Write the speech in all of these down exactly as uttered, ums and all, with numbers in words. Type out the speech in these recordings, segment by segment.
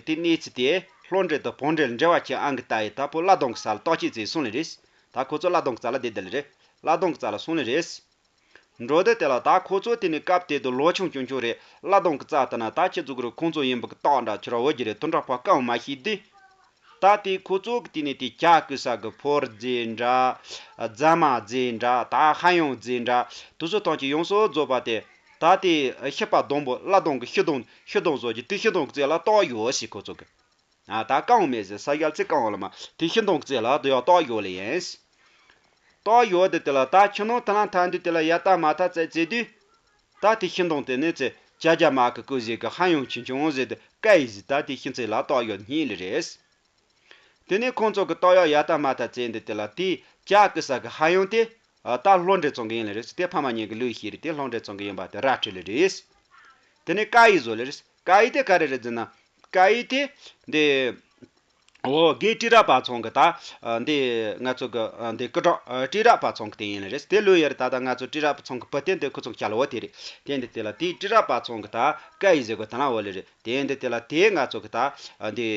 དེ་གནས་ཚུལ་དེ་ལྷོ་འབྲེལ་དང་བོད་འབྲེལ་འབྲེལ་བ་ཆེ་ཨང་གི་ལྟ་ཡི་ད་པོ་བླ་སྡོང་གི་ས་ལ་ལྟོ་ཆས་ཚེ་སོང་ལེ་རེད། ད་ཁོ་ཚོ་བླ་སྡོང་གི་རྩ་ལ་བསྡད་བསྡད་ལེ་རེད། བླ་སྡོང་གི་རྩ་ལ་སོང་ལེ་རེད། འགྲོ་དུས་དེ་ལ་ད་ཁོ་ཚོ་དེ་ནས་སྐབས་དེ་དུ་ལོ་ཆུང་ཆུང་ཆུང་རེད། བླ་སྡོང་གི་རྩ་དེ་ན་ད་ཁྱེད་ཚོ་གི་རུ་ཁོང་ཚོ་ཡིན་པ་གི་རྟགས་འདྲ་ཁྱོད་ར་བོད་ཀྱི་རེད་དུ་འདྲ་པ་སྐམ་མ་ཤེས་དུས། ད་དེ་ཁོ་ཚོ་གི་དེ་ནས་དེ་ཇ་བསྐོལ་ས་གི་ཕོར་རྫས་འདྲ། རྫ་མ་རྫས་འདྲ། ད་ཧ་ཡང་རྫས་འདྲ། དུ་སོ་ཐང་གི་ཡོང་སོ་རྫོགས་པ་དེ། ད་དེ་ཤི་པ་སྡོང་པོ་བླ་སྡོང་གི་ཤི་སྡོང་ཤི་སྡོང་བཟོ་རྒྱུ་དེ་ཤི་སྡོང་གི་རྩེ་ལ་རྟགས་ཡོད་ཟེར་ཁོ་ཚོ་གི། ཨ་ད་གང་མེད་ཟེར་ས་ཡལ་ཚེ་གང་ལ་མ་དེ་ཤི་སྡོང་གི་རྩེ་ལ་དུ་ཡང་རྟགས་ཡོད་ལེ་ཡིན། རྟགས་ཡོད་དེ་དེ་ལ་ད་ཁྱི་ནང་ཐ་ན་ཐ་འདུས་དེ་ལ་ཡ་ཏ་མ་ཐ་བཙལ་བཙལ་དུས། ད་དེ་ཤི་སྡོང་དེ་ནས་ཚེ་ཅ་ཅ་མ་གི་ཀུ་ཟེ་གི་ཧ་ཡང་ཆུང་ཆུང་ཟེར་དུ་ཀ་ཡི་ཟེར་ད་དེ་ཤི་ཚེ་ལ་རྟགས་ཡོད་སྙིང་ལེ་རེད། དེ་ནས་ཁོང་ཚོ་གི་རྟགས་ཡོད་ཡ་ཏ་མ་ཐ་བཙལ་འདི་དེ་ལ་དེ་ཅ་ཀི་ས་གི་ཧ་ཡང་དེ། ད་ལྷོ་འབྲེལ་ཚང་གི་ཡིན་ལེ་རེད། དེ་ཕ་མ་གཉིས་ཀྱི་ལུས་ཤེས་རེད། དེ་ལྷོ་འབྲེལ་ཚང་གི་ཡིན་པ་དེ་ར་ཁྲི་ལེ་རེད། དེ་ནས་ཀ་ཡི་བཟོ་ལེ་རེད། ཀ་ཡི་དེ་ག་རེ་རེད་ཟེར་ན། ཀ་ཡི་དེ། འདི། འོ་དགེ་ཀྲི་ར་པ་ཚང་གི་ད། འདི་ང་ཚོ་གི་འདི་ཀི་ཀྲོག་ཀྲི་ར་པ་ཚང་གི་དེ་ཡིན་ལེ་རེད། དེ་ལོས་ཡར་ད་ད་ང་ཚོ་ཀྲི་ར་པ་ཚང་གི་བུ་དེ་འདི་ཁོ་ཚང་གི་ཆ་ལ་འོ་དེ་རེད། དེ་འདི་དེ་ལ་དེ་ཀྲི་ར་པ་ཚང་གི་ད་ཀ་ཡི་ཟེར་གོ་ད་ན་འོ་ལེ་རེད། དེ་འདི་དེ་ལ་དེ་ང་ཚོ་གི་ད། འདི།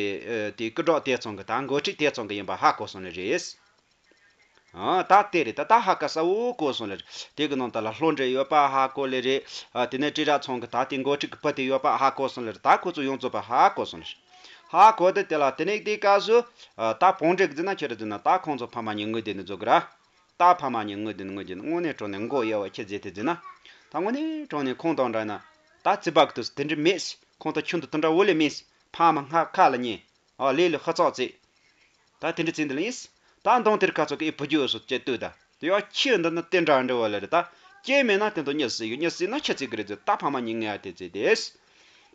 དེ་ཀི་ཀྲོག་དེ་ཚང་གི་ད་འགོ་ཁྲིད་དེ་ཚང་གི་ཡིན་པ་ཧ་གོ་སོང་ནི་རེད། ཨ་ད་དེ་རེད། ད་ད་ཧ་ག་ས་འུ་གོ་སོང་ལེ་རེད། དེ་གི་ནང་ད་ལ་ལྷོ་འབྲེལ་ཡོད་པ་ཧ་གོ་ལེ་རེད། ཨ་དེ་ནས་ཀྲི་ར་ཚང་གི་ད་དེ་འགོ་ཁྲིད་གི་བུ་དེ་ཡོད་པ་ཧ་གོ་སོང་ལེ་རེད། ད་ཁོ་ཚོ་ཡོངས་རྫོགས་པ་ཧ་གོ་སོང་ལེ་རེད། ཧ་གོ་དེ་དེ་ལ་དེ་ནས་དེ་སྐབས་སུ། ཨ་ད་བོད་འབྲེལ་གི་ཟེར་ན་ཁྱེད་རེད་ཟེར་ན་ད་ཁོང་ཚོ་ཕ་མ་གཉིས་དངོས་དེ་ནི་བཟོ་གི་ར། ད་ཕ་མ་གཉིས་དངོས་དེ་ནི་དངོས་ཀྱི་དངོས་གནས་དྲང་གནས་མགོ་གཡས་པ་ཁྱེད་ཟེར་དེ་ཟེར་ན། ད་དངོས་གནས་དྲང་གནས་ཁོང་དང་འདྲ་ན། ད་ཚེ་བག་ཏུ་དེ་འདྲ་མེད། ཁོང་དང་ཁྱོད་དུ་དེ་འདྲ་འོ་ལེ་མེད། ཕ་མ་སྔ་ཁ་ལ་ཉེ། ཨ་ལེ་ལེ་ཧ་ཚག་ཚེ། ད་དེ་འདྲ་ཚེ་འདི་ལ་ཡིན། ད་མདང་དེར་ཁ་ཚོ་གི་ཨེ་བུ་རྒྱུ་སོ་ཅེ་ལྟོས་ད། དེ་ཡང་ཁྱི་འདི་ནི་དེ་འདྲ་འདྲ་བ་ལ་རེད་ད། སྐྱེ་མེད་ན་དེ་འདྲ་གཉིད་སྲིད་ཡོད། གཉིད་སྲིད་ན་ཁྱི་ཚིག་གི་རེད་ཟེར། ད་ཕ་མ་གཉིས་ངལ་དེ་ཚེ་དེས།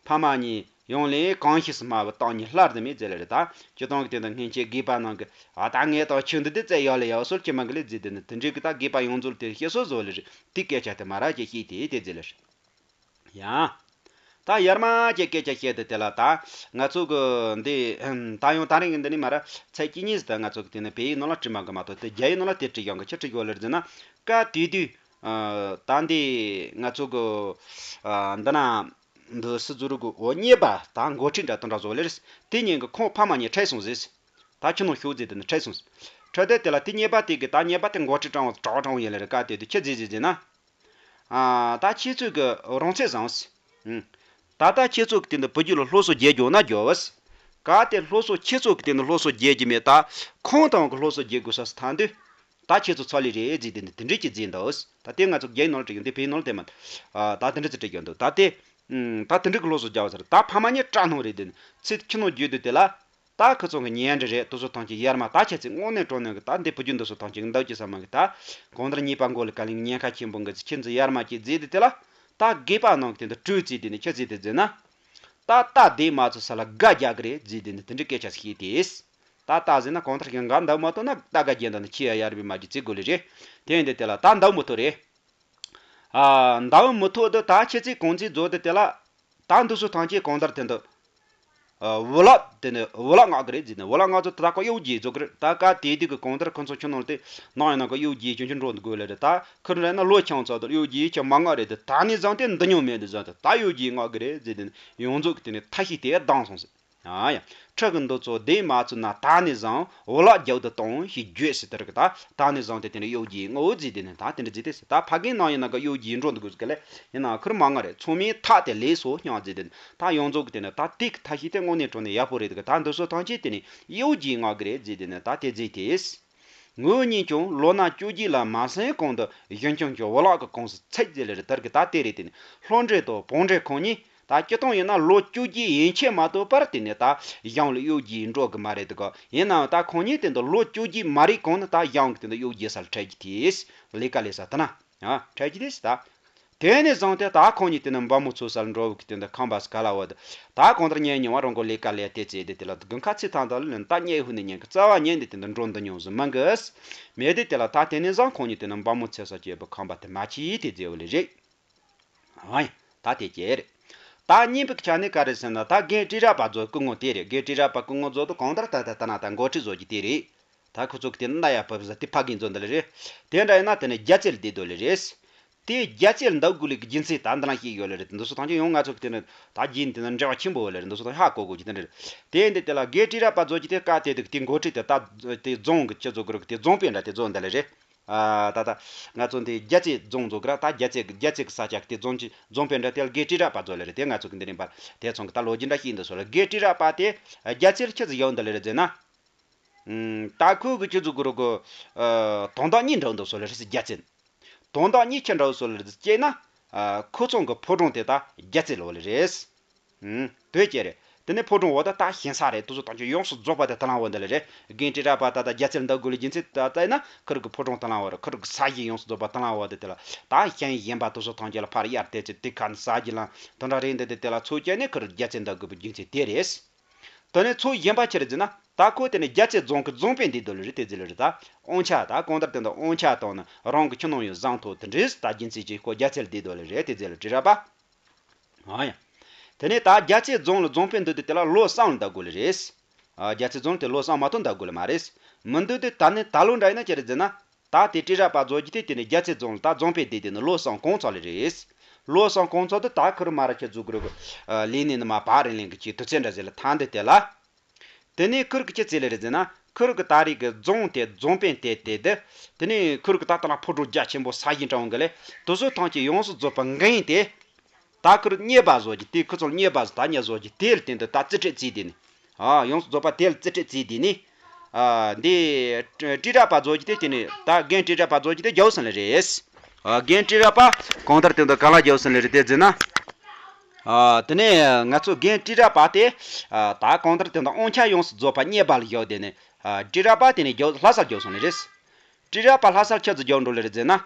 ཕ་མ་གཉིས་ཡོང་ལེ་གང་ཤེས་སུ་སྨྲ་བའི་སྟོང་ཉིད་སླར་དུ་མེད་ཟེར་ལེ་རེད་ད། སྤྱི་དང་གི་དེ་འདྲ་སྔན་ཆད་དགེ་པ་ནང་གི་ཨ་ད་ངས་དང་ཁྱི་འདི་དེ་བཙལ་ཡོད་ལེ་ཡོད་སོལ་གྱི་མ་གི་ལེ་ཟེར། དེ་ནི་དེ་འདྲའི་གི་ད་དགེ་པ་ཡོངས་རྫོགས་དེ་ཤེས་སོ་བཟོ་ལེ་རེད། དེ་སྐད་ཆ་དེ་མ་ར་ཅེ་ཤེས་དེ་དེ་ཟེར་ལེ་རེད། ཡང་། ད་ཡར་མ་ཅེ་སྐད་ཆ་བཤད་དེ་དེ་ལ་ད་ང་ཚོ་གི་འདི་ད་ཡང་ད་རིང་གི་འདི་ནི་མ་ར་ཚེ་གཅིག་གཉིས་ད་ང་ཚོ་གི་དེ་ནི་བལ་ཡུལ་ནང་ལ་བྲིས་མ་གི་མ་གཏོགས་དེ་རྒྱ་ཡུལ་ནང་ལ་དེ་བྲིས་ཡོང་གི་ཆི་བྲིས་ཡོད་ལེ་རེད་ཟེར་ན། ཀ་དུས་དུས། ད་འདི་ང་ཚོ་གི་འདི་ན། འདི་སི་ཛུ་རུ་གི་འོ་བརྙས་པ་དང་འགོ་ཁྲིད་འདྲ་དང་འདྲ་བཟོ་ལེ་རེད། དེ་ཉིན་གི་ཁོང་ཕ་མ་གཉིས་འཕྲད་སོང་ཟེར། ད་ཁྱི་ནང་ཤོག་ཟེར་དེ་ནི་འཕྲད་སོང་། འཕྲད་དེ་དེ་ལ་དེ་བརྙས་པ་དེ་གི་ད་བརྙས་པ་དེ་འགོ་ཁྲིད་དྲང་བ་དྲག་དྲང་བ་ཡིན་ལེ་རེད། ཀ་དེ་དུས་ཁྱི་ཟེར་ཟེར་ཟེར་ན། ཨ་ད་ཁྱེད་ཚོས་གི་རང་ཚད་བཟང་། ཨུ། ད་ལྟ་ཁྱེད་ཚོ་གི་དེ་འདི་བུ་རྒྱུད་ལ་སློབ་གསོ་རྒྱས་རྒྱུ་ན་རྒྱོབས། ག་དེ་སློབ་གསོ་ཁྱེད་ཚོ་གི་དེ་འདི་སློབ་གསོ་རྒྱས་རྒྱུ་མེད་ད། ཁོང་དང་གི་སློབ་གསོ་རྒྱས་དགོས་ས་སུ་ཐང་དུས། ད་ཁྱེད་ཚོ་ཚོ་ལས་རེད་ཟེར་དེ་འདི་དེ་འདྲས་ཀྱི་རྫས་འདུག་ད་དེ་ང་ཚོ་རྒྱའི་ནང་ལ་བྲིས་ཡོང་དེ་བོད་ནང་ལ་དེ་མ། ད་དེ་འདྲས་ཚོ་བྲིས་ཡོང་འདུག་ད་དེ། ད་དེ་འདྲས་ཀྱི་སློབ་གསོ་རྒྱག་པ་ཟེར་ད་ཕ་མ་གཉིས་སྐྲག་སྣང་རེད་དེ་ནི་ཚིག་ཁྱི་ནང་བརྗོད་དུས་དེ་ལ། ད་ཁོ་ཚོ་གི་ཉན་འདྲི་རེད། དུ་སོ་ཐང་གི་ཡར་མ་ད་ཁྱེད་ཚོས་དངོས་གནས་དྲང་གནས་གི་ད་འདི་བུ་རྒྱུད་འདི་སོ་ཐང་གི་འདུག་ཅི་ས་མ་གི་ད། གང་ལྟར་ཉེས་པ་མགོ་ལ་ག་ལིང་ཉེན་ཁ་ཆེན་པོ་འགི་ཚེ་ཁྱེད་ཚོ་ཡར་མ་གྱིས་རྫས་དེ་དེ་ལ། ད་དགེ་པ་ནང་གི་དེ་འདི་སྤྲོས་རྫས་དེ་ནི་ཁྱེད་ཚོས་དེ་རྫས་ན། ད་ད་དེ་མ་ཚོ་ས་ལ་དགའ་རྒྱག་གི་རེད་རྫས་དེ་ནི་དེ་འདྲི་སྐད་ཆ་ཞིག་བཤད་དེས། ད་ད་ཟེར་ན་གང་ལྟར་ཞིག་འགའ་འདུག་མ་གཏོགས་ན་ད་དགའ་རྒྱན་ད་ནི་ཁྱེད་ཡ་ཡར་བི་མ་གྱིས་རྫས་དགོས་ལེ་རེད། དེ་འདི་དེ་ལ་ད་འདུག་མི་ཐུབ་རེད། ཨ། འདའ་བ་མི་ཐོག་འདི་ད་ཁྱེད་ཚོས་གང་ཚེ་རྫོགས་དེ་དེ་ལ། ད་འདི་སུ་ཐང་ཆེ་གང་ལྟར་དེ་འདི། ཨ། བུ་ལག་དེ་ནི་བུ་ལག་ང་གི་རེད་ཟེར་ནས་བུ་ལག་ང་ཚོ་ད་ཀ་གཡོག་རྒྱུ་རྫོགས་གི་རེད། ད་ཀ་དེ་དུས་ཀྱི་གང་ལྟར་ཁོ་ཚོ་ཁྱོད་ནང་དེ་ནང་ཡང་ནང་གི་གཡོག་རྒྱུ་ཁྱོད་ཁྱོད་འགྲོ་འདུག་དགོས་ལེ་རེད། ད་ཁིར་རེད་ན་ལོ་ཆུང་ཚོ་དུ་གཡོག་རྒྱུ་ཁྱོད་མ་ང་རེད་དེ་ད་ནི་བཟང་དེ་འདི་ཉུང་མེད་དུ་བཟང་དེ་ད་གཡོག་རྒྱུ་ང་གི་རེད་ཟེར་དེ་ནི་ཡོངས་རྫོགས་ཀྱི་དེ་ནི་ཐ་ཤི་དེ་སྡང་སོང་ཟེར། ཨ་ཡ། ཁྲག་གི་འདི་ཚོ་བདེ་མ་ཚུད་ན་ད་ནི་བཟང་བུ་ལག་རྒྱབ་ཏུ་གཏོང་ཞེས་བརྗོད་ཟེར་དེ་རིགས་ད་ད་ནི་བཟང་དེ་དེ་ནི་གཡོག་རྒྱུའི་ངོ་བོ་རྫས་དེ་ནི་ད་དེ་འདྲ་རྫས་དེ་ཟེར་ད་ཕ་རྒན་ནང་ཡིན་ན་ག་གཡོག་རྒྱུའི་འགྲོ་འདུག་གི་ལས་ཡིན་ན་ཁུར་མ་ང་རེད། ཚང་མས་ཐག་དེ་ལས་སོ་སྙམ་རྫས་དེ་ནི་ད་ཡོངས་རྫོགས་ཀྱི་དེ་ནི་ད་དེ་གི་ཐ་ཤི་དེ་དངོས་གནས་དྲང་གནས་ཡག་པོ་རེད་གི་ད་འདི་ཚོ་ཐམས་ཅད་དེ་ནི་གཡོག་རྒྱུའི་ང་གི་རེད་རྫས་དེ་ནི་ད་དེ་རྫས་དེ། ངོས་གཉིས་ཀྱང་ལོ་ན་བཅུ་གཅིག་ལ་མ་སོན་གོང་དུ་གཞོན་སྐྱོང་གི་བུ་ལག་གི་གོང་སུ་ཚད་ཀྱི་ལེར་དར་གི་ད་དེ་རེད། དེ་ནི་ལྷོ་འབྲེལ་དང་བོད་འབྲེལ་ཁོང་གཉིས་ད་སྤྱི་བཏང་ཡིན་ན་ལོ་བཅུ་གཅིག་ཡན་ཆད་མ་ཐོབ་པར་དེ་ནི་ད་གཞུང་ལ་གཡོག་རྒྱུའི་འགྲོ་གི་མ་རེད་དགོ་ཡིན་ནའང་ད་ཁོང་གཉིས་དེ་འདི་ལོ་བཅུ་གཅིག་མ་རིག་གོང་ནི་ད་གཞུང་གི་དེ་འདི་གཡོག་རྒྱུ་སར་འཕྲད་ཀྱི་དེས་ལས་ཀ་ལས་ས་དེ་ན་ཨ་འཕྲད་ཀྱི་དེས་ད། དེ་ནས་བཟུང་སྟེ་ད་ཁོང་གཉིས་དེ་ནི་འབངས་མོ་ཚོ་སར་འགྲོ་བའི་དོན་དུ་ཁང་པ་སུ་ག་ལ་འོ་དེ། ད་གང་ལྟར་ཉལ་མྱོང་བ་རང་གི་ལས་ཀ་ལས་དེ་བྱས་ཏེ་དེ་ལ་དགུན་ཁ་ཚིག་ཐང་དང་ལ་ལན་ད་ཉལ་ཧུ་ནས་ཉན་གི་རྩ་བ་ཉན་དེ་དེ་འདི་འགྲོ་འདི་མྱོང་ཟིན་མང་གི། མེད་དེ་དེ་ལ་ད་དེ་ནས་བཟུང་ཁོང་གཉིས་དེ་ནི་འབངས་མོ་ཚེ་ས་སྐྱེས་པའི་ཁང་པ་དེ་མ་ཆི་དེ་མཛེས་བ་ལས་རེད། ཨ་ཡ། ད་དེ་ཅི་རེད། ད་གཉིས་པའི་ཆ་ནས་ག་རེ་ཟེར་ན་ད་རྒན་ཀྲི་ར་པ་ཚོ་སྐུ་ངོ་དེ་རེད། རྒན་ཀྲི་ར་པ་སྐུ་ངོ་ཚོ་དུ་གང་ལྟར་ད་ད་ད་ན་ད་འགོ་ཁྲིད་བཟོ་རྒྱུ་དེ་རེད། ད་ཁོ་ཚོ་གི་དེ་ནི་ན་ཡ་བབས་ཟ་དེ་ཕ་རྒན་ཚོ་འདི་ལ་རེད། དེ་འདྲ་ཡིན་ན་དེ་ནི་རྒྱ་རྩལ་བདེ་དོ་ལ་རེད། དེ་རྒྱ་ཚད་འདོད་དགོས་ལས་ཀྱི་རྒྱུ་མཚན་ད་འདི་ལ་བཤད་ཡོད་ལེ་རེད། འདི་ཚོ་ཐམས་ཅད་ཡང་ང་ཚོ་གི་དེ་ནི་ད་རྒྱུན་དེ་ནི་འབྲེལ་བ་ཆེན་པོ་ཡོད་ལེ་རེད། འདི་ཚོ་ཐམས་ཅད་ཧ་གོ་དགོས་ཀྱི་དེ་འདྲ་རེད། དེ་འདི་དེ་ལ་དགེ་བཀྲིས་ར་པ་ཚོ་གི་དེ་བཀའ་དེ་དེ་དེ་འགོ་ཁྲིད་དེ་ད་དེ་རྫོང་གི་ཆེད་བཟོ་དགོས་རེད། དེ་རྫོང་དཔོན་འདྲ་དེ་བཟོ་འདི་ལེ་རེད། ཨ་ད་ད་ང་ཚོ་འདི་རྒྱ་ཚད་རྫོང་བཟོ་གི་ར། ད་རྒྱ་ཚད་རྒྱ་ཚད་གི་ས་ཆ་གི་དེ་རྫོང་གི་རྫོང་དཔོན་འདྲ་དེ་ལ་དགེ་བཀྲིས་ར་པ་ཚོ་ལེ་རེད། དེ་ང་ཚོ་གི་འདི་རིམ་པར་དེ་ཚོ་གི་ད་ལོ་རྒྱུས་འདྲ་ཞིག་འདི་ཚོ་ལ་དགེ་བཀྲིས་ར་པ་དེ་རྒྱ་ཚད་ལ་ཆེད་བཟོ་ཡོད་འདི་ལེ་རེད་ཟེར་ན། ཨུམ། ད་ཁོ་གི་ཆུ་ཚོད་གུ་རུ་གི་ཨ་དོན་དག་གཉིས་འགྲོ་འདུག་སོ་ལེ་རེད་རྒྱ་ཚད། དོན་དག་གཉིས་ཆི་འདྲ་སོ་ལེ་རེད་ཅེ་ན། ཨ་ཁོ་ཚོང་གི་ཕོ་བྲང་དེ་ད་རྒྱ་ཚད་ལོ་ལེ་རེད། ཨུམ། དོས་ཅེ་རེད། དེ་ནས་ཕོ་བྲང་འོག་ད་ད་ཞིང་ས་རེད། དུ་སོ་དང་ཆུ་ཡོངས་སུ་རྫོགས་པ་དེ་ད་ལང་འོ་འདི་ལེ་རེད། དགེ་བཀྲིས་ར་པ་ད་ད་རྒྱ་ཚད་འདོད་དགོས་ལེ་རྒྱུ་མཚན་ད་ལྟ་ཡིན་ན་ཁུར་གི་ཕོ་བྲང་ད་ལང་འོ་རེད། ཁུར་གི་ས་གཞི་ཡོངས་སུ་རྫོགས་པ་ད་ལང་འོ་དེ་དེ་ལ་ད་ཞིང་གཞན་པ་དུ་སོ་ཐང་ཅེ་ལ་ཕར་ཡར་དེ་ཚེ་དེ་ཁ་ནས་ས་གཞི་ལང་དོན་དག་རེད། འདི་དེ་དེ་ལ་ཚོ་བཅད་ནས་ཁུར་རྒྱ་ཚད་འདོད་དགོས་པའི་རྒྱུ་མཚན་དེ་རེད། དེ་ནས་ཚོ་གཞན་པ་ཆི་རེད་ཟེར་ན། ད་ཁོ་དེ་ནས་རྒྱ་ཚད་རྫོང་གི་རྫོང་དཔོན་འདི་དོ་ལེ་རེད། དེ་ཟེར་ལེ་རེད། ད་དབང་ཆ་ད་གང་ལྟར་དེ་འདྲ་དབང་ཆ་དང་ནི་རང་གི་ཁྱིམ་ནང་ཡོད་ཟིང་ཐོ་དེ་འདྲས་ད་རྒྱུ་མཚན་གྱིས་ཁོ་རྒྱ་ཚད་ལ་འདི་དོ་ལེ་རེད། དེ་ཟེར་ལེ་བཀྲིས་ར་པ། ཨ་ཡ། དེ་ནས་ད་རྒྱ་ཚད་རྫོང་ལ་རྫོང་དཔོན་འདི་དེ་དེ་ལ་ལོ་གསུམ་ལ་འདོད་དགོས་ལེ་རེད། ཨ་རྒྱ་ཚད་རྫོང་དེ་ལོ་གསུམ་མ་གཏོགས་འདོད་དགོས་ལེ་མ་རེད། མི་འདོད་དེ་ད་ནི་ད་ལོ་འདྲ་ཡིན་ན་ཅི་རེད་ཟེར་ན། ད་དེ་བཀྲིས་ར་པ་བཟོ་རྒྱུ་དེ་དེ་ནས་རྒྱ་ཚད་རྫོང་ལ་ད་རྫོང་དཔོན་བསྡད་དེ་ནི་ལོ་གསུམ་གོང་ཚོད་ལེ་རེད། ལོ་གསུམ་གོང་ཚོད་དུ་ད་ཁུར་མ་ར་ཁྱེད་ཚོ་གི་རུ་གི་ལས་གནས་ནི་མ་པ་རིན་ལེན་གི་ཅིག་དུ་ཚད་འདྲ་ཟེར་ལ་ཐང་འདི་དེ་ལ། དེ་ནས་ཁུར་གི་ཅི་ཚེ་ལེ་རེད་ཟེར་ན། ཁུར་གི་ད་རེས་གི་རྫོང་དེ་རྫོང་དཔོན་དེ་དེ་དེ། དེ་ནས་ཁུར་གི་ད་ལྟ་ན་ཕོ་བྲང་རྒྱ་ཆེན་པོ་ས་གཞི་འདྲ་བོ་གི་ལས་དུ་སོ་ཐང་ཅིག་ཡོངས་སུ་རྫོགས་པ་འགན་དེ། ད་ཁུར་གཉེར་པ་བཟོ་རྒྱུ་དེ་ཁུ་ཚོར་གཉེར་པ་བཟོ་ད་གཉེར་བཟོ་རྒྱུ་དེ་ལ་བརྟེན་དུ་ད་རྩིས་ཁྲ་བརྩིས་དེ་ནི། ཨ་ཡོངས་སུ་རྫོགས་པ་དེ་ལ་རྩིས་ཁྲ་བརྩིས་དེ་ནི། ཨ་འདི་བཀྲིས་ར་པ་བཟོ་རྒྱུ་དེ་དེ་ནི་ད་རྒན་བཀྲིས་ར་པ་བཟོ་རྒྱུ་དེ་རྒྱལ་བོ་སོང་ལེ་རེད། ཨ་རྒན་བཀྲིས་ར་པ་གང་ལྟར་དེ་འདུག་ག་ལ་རྒྱལ་བོ་སོང་ལེ་རེད་དེ་ཟེར་ན། ཨ་དེ་ནས་ང་ཚོ་རྒན་བཀྲིས་ར་པ་དེ་ཨ་ད་གང་ལྟར་དེ་འདུག་དབང་ཆ་ཡོངས་སུ་རྫོགས་པ་གཉེར་པ་ལ་བཞག་དེ་ནི། ཨ་བཀྲིས་ར་པ་དེ་ནི་རྒྱལ་བོ་ལྷ་སར་རྒྱལ་བོ་སོང་ལེ་རེད། བཀྲིས་ར་པ་ལྷ་སར་ཆི་ཟིག་རྒྱལ་བོ་འགྲོ་ལེ་རེད་ཟེར་ན།